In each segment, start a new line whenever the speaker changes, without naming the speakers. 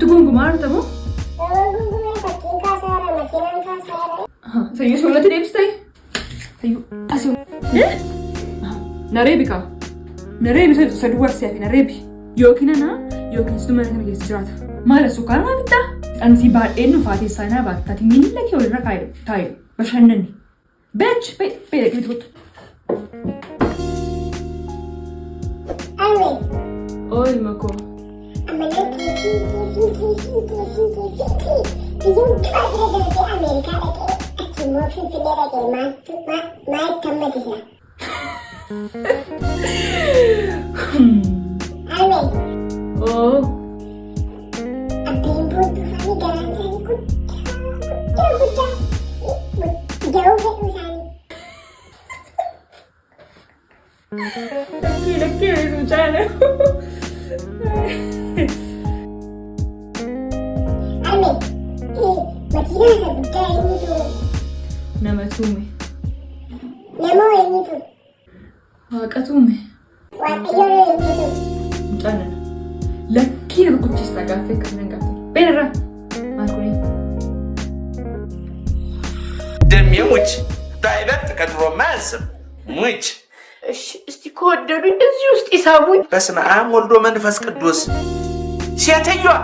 Natti gungumaa jirta moo?
Nama gungumee fakkiin kaasaa jira, makiinaan kaasaa jira.
Sayyuu suulatti deebistee? Sayyuu asii. Na reebi kaa. Na reebi isa duwwaa si hafe na reebi. Yookiin ana yookiin situ mana kana keessa jiraata. Maal sukkaara naa bittaa? Ani si baadheen dhufaa teessaa naa baattaati miila kee walirra taa'e bashannani. Beech bee bee dhaqee kottu.
Harmee,
Oo ilma koo.
ammallee keekii, keekii, keekii, keekii, keekii, keekii. Biyya hundumaa bira darbee Ameerikaa dhaqee achi immoo Finfinnee dhaqee maaltu maal itti hammate sila? Harmee,
Oo.
abbeen boontuu isaanii garaan isaanii guddaa guddaa guddaa ga'uu fedhuu isaanii.
Lakkii lakkii mucaan.
Harmee, makiinaa isa guddaa eenyutu
Nama tuume.
namoo eenyutu
Waaqa tuume.
Waaqayyoon eenyutu
Mucaan nana. Lakkii na rukuchiista gaaffii akkasii nan gaafte. Beerra. Maal kuni?
ደሜ ሙች ባይበልጥ ከድሮማ አያንስም። ሙች
እሺ፣ እስቲ ከወደዱኝ እዚህ ውስጥ ይሳቡኝ።
በስመ አብ ወልዶ መንፈስ ቅዱስ። ሴትዮዋ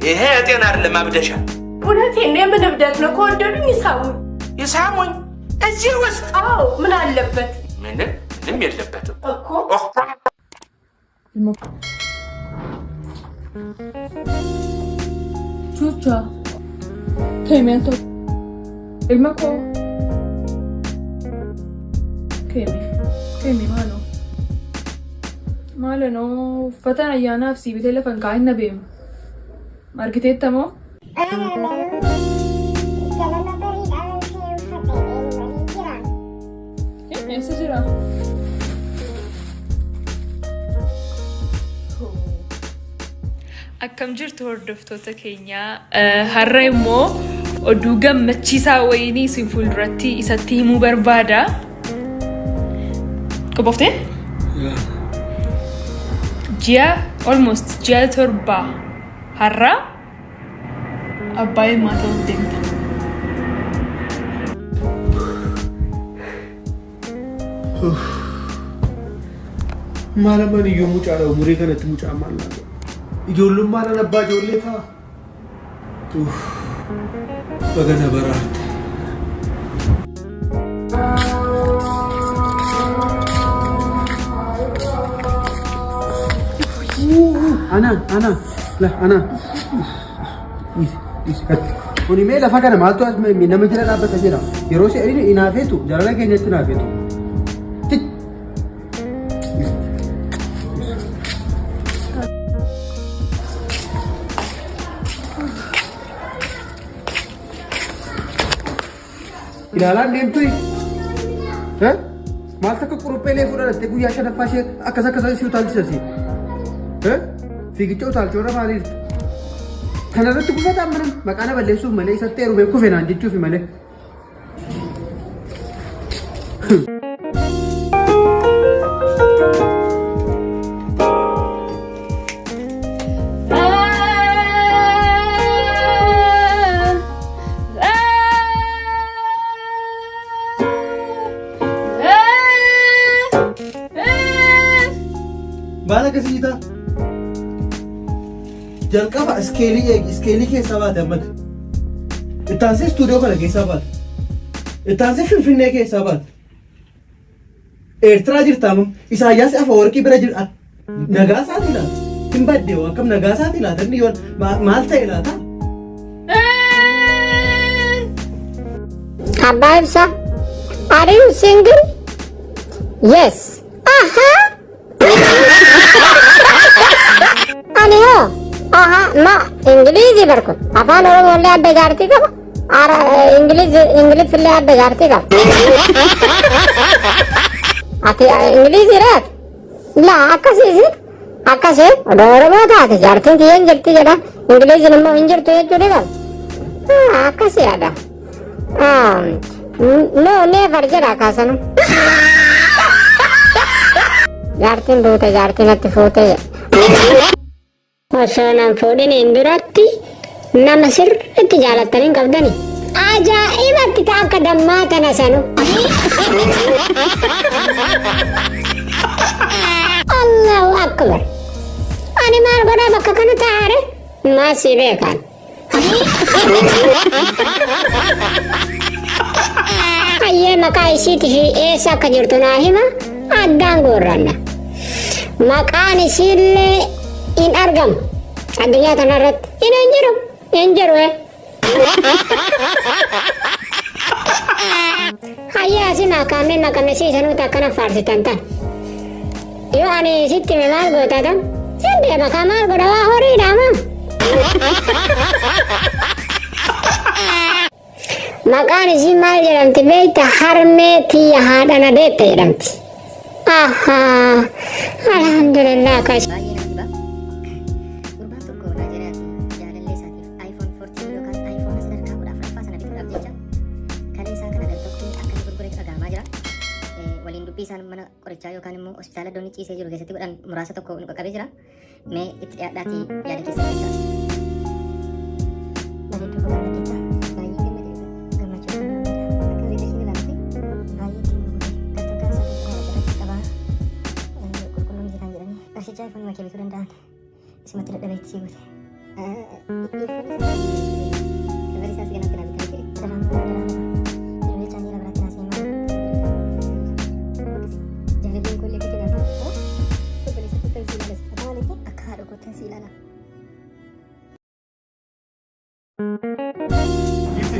ይሄ የጤና አይደለም አብደሻ።
እውነቴን ነው፣ የምን እብደት ነው? ከወደዱኝ ይሳቡኝ።
ይሳሙኝ እዚህ ውስጥ።
አዎ፣ ምን አለበት
ምንም ምንም የለበትም
እኮ።
ኦህ።
Ilma Chucha. Keemi al tokko. Ilma koo. Keemi. Keemi maaloo. Maalo noo uffata ayyaanaaf sii bitee lafa hin kaa'in na beemu. Argiteetta moo?
Ganama bariidhaan ka'ee uffadhee malee jira.
Eessa jira? Akkam jirtu hordoftoota keenyaa, har'a immoo oduu gammachiisaa wayinii isin fuulduratti isatti himuu barbaada. Qophooftee? Ji'a almost ji'a 7 har'a abbaa ilmaa ta'uuf deemta.
Maal ammaan iyyuu mucaadha umurii kanatti mucaa maal laata? Ijoollummaan abbaa ijoollee ta'a. Uff, Baga na baraarte. Anaan, anaan, la anaan. Dhiisi, dhiisi katti. Kuni mee lafa kana maaltu as nama jala dhaabbata jira. Yeroo si inni hinaafeetu jaalala keenyatti hinaafeetu. Tik. Ilaalaan deemtu. Maal takka qurupheelee fudhatatte guyyaa shanaffaa ishee akkas akkas si utaalchisa si. Fiigicha utaalchoo irra maaliif? Kana irratti gufataan mana maqaa na balleessuuf malee isatti heerumee kufe naan jechuufi malee. Maal akkasii jitaa? Jalqaba iskeelii eegi, iskeelii keessaa baate ammati. Ittaansee istuudiyoo kana keessaa baate. Ittaansee Finfinnee keessaa baate. Eertiraa jirta amma. Isaayyaas Afawarqii bira jira. Nagaa isaatii laata? Hin badde hoo akkam nagaa isaatii laata? Inni yoon maal ta'e laata?
Abbaa Ibsa, are you single? Yes. Aha. Ani hoo? Aha, ma Ingilizii barku. Afaan Oromoo illee adda jaartii qaba. Ara Ingilizi Ingiliffi illee adda jaartii qaba. Ati Ingilizii reet? Laa akkasiisi. Akkasii odoo Oromoo taate jaartiin kiyya hin jirti jedha. Ingiliziin immoo hin jirtu jechuu ni qaba. Akkasii yaada. No, never jedha kaasanu. Jaartiin duute jaartiin natti fuute jedha. Osoo nan fuudhiniin duratti nama sirriitti jaalattanii hin qabdani. Ajaa'ibatti ta'a akka dammaa tana sanu. Allahu akbar. Ani maal godhaa bakka kana taa'aare? Maal sii beekaan? Hayyee maqaa isiitii fi eessa akka jirtu naa hima addaan guurranna. Maqaan isiillee hin argamu. Addunyaa tanarratti hin jiru hin jiru. Eh. Hayyee asii maqaamee maqame siisanuuti akkana faarsitan tan. Yoo ani sitti hime maal goota tan? Sin deema kaa maal godha waa horiidha maa. Maqaan isii maal jedhamti beekta harmee tiyya haadha na deette jedhamti. Ahaa alhamdulillah kas.
Baay'ee nama dhiba. Gurbaan tokko Naajeeriyaatti jaalallee isaatiif iPhone 14 yookaan iPhone sadarkaa 14ffaa sana bituudhaaf jecha kalee isaa kana gartokkee akka inni gurguretu dhaga'amaa jira. Waliin dubbii isaan mana qorichaa yookaan immoo hospitaala iddoo inni ciisee jiru keessatti godhan muraasa tokko nu qaqqabee jira. Mee itti dhiyaadhaatii yaada keessan ibsaa. Bareedduu koo gammaddeetta. Baay'ee gammadee gammachuu kan gammada. Akka riga isheen ilaalte baay'ee ittiin gurguree gartokkeen isaa tokko irratti qabaa qulqulluu miti kan jedhanii qarshicha iPhone makee bituu danda'an isumatti dadhabee itti siigute. Kabar isaas ganatti naa bitaa jedhe. Daraan daraan yeroo jechaan dhiira biraatti naa seenaa. Jaalalleen koollee akka kinaaf obboleessa kottan si ilaala si maalitti akka haadha kottan si ilaala.
Giifti.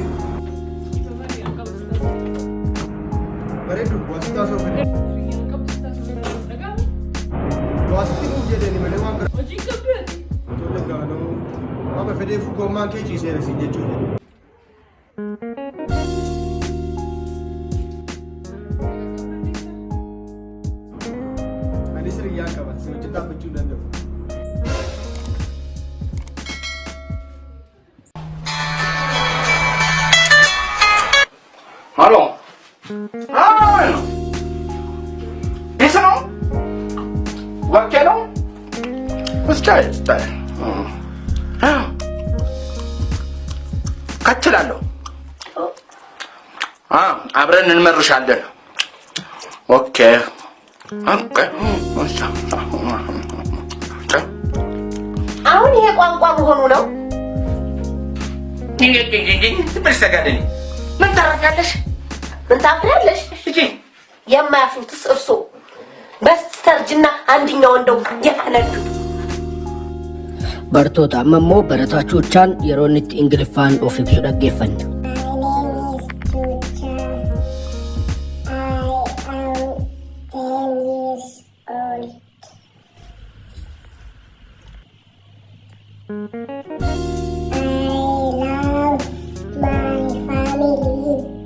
Bareeddu waasitti haasa'uu fedhe. Waasitti nuuf jedhani malee waan biraa.
Hojii qabdu ati.
Tole gaanoo. Waan fedheef gommaan kee ciiseera siin jechuu jedhe. Anis hiriyyaa qaba. Si wajjin dhaabbachuu hin danda'u.
Halo. Peace ነው ወኬ ነው ስታይ ስታይ ከችላለሁ። አብረን እንመርሻለን። ኦኬ ኦኬ።
አሁን ይሄ ቋንቋ መሆኑ ነው።
ምን ታረፊያለሽ?
ምን ታፍሪያለሽ? የማያፍሩትስ እርሶ በስተርጅና አንድኛው እንደው የፈነዱ
Bartoota amma immoo barataa Chuuchaan yeroo inni itti Ingiliffaan of ibsu dhaggeeffanna.
My name is Chucha. I am 10 years old. I love my family and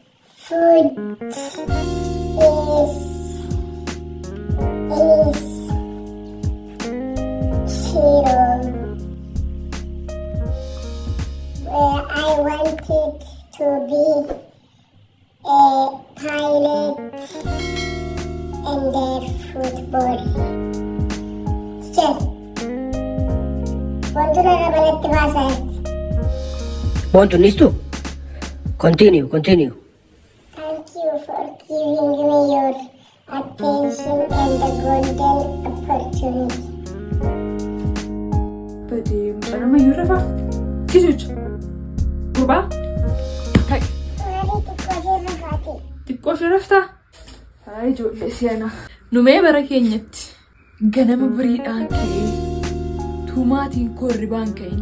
my favorite food is shiro. Where I wanted to be a pilot and a football. Teacher, wantoota irra baasaa
Boontu nistu? Continue, continue.
Thank you for giving me your attention and the golden opportunity.
Badee mucaan ammayyuu rafaa. Tisucha. Gurbaa. Ka'i.
Maali xiqqoo ishee rafaati?
Xiqqoo ishee raftaa? Haa ijoollee seenaa. Numee bara keenyatti ganama biriidhaan ka'ee tumaatiin korribaan ka'in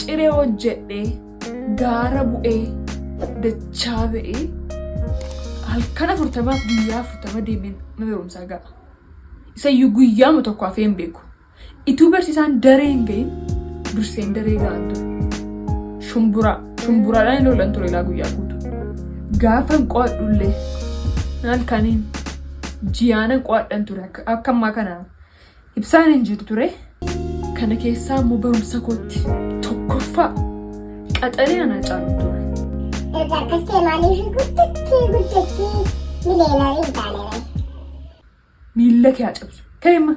ciree hojjedhee gaara bu'ee dachaa ba'ee halkan 40f guyyaa 40 deemeen mana barumsaa ga'a. Isayyuu guyyaama tokko hafee hin beeku. Ituu barsiisaan daree hin gahin durseen daree ga'an ture. Shumburaa shumburaadhaan hin oolan ture ilaa guyyaa guutuu. Gaafan qo'adhullee halkaniin ji'aanan qo'adhan ture akka ammaa kana ibsaan hin jiru ture. Kana keessaa immoo barumsa kootti tokkoffaa qaxalee anaa caalu ture.
Erga akkas ta'e maaliif guddattee guddattee miliyeenarii hin taane ree?
Miilla kee haa cabsu. Ka'imma.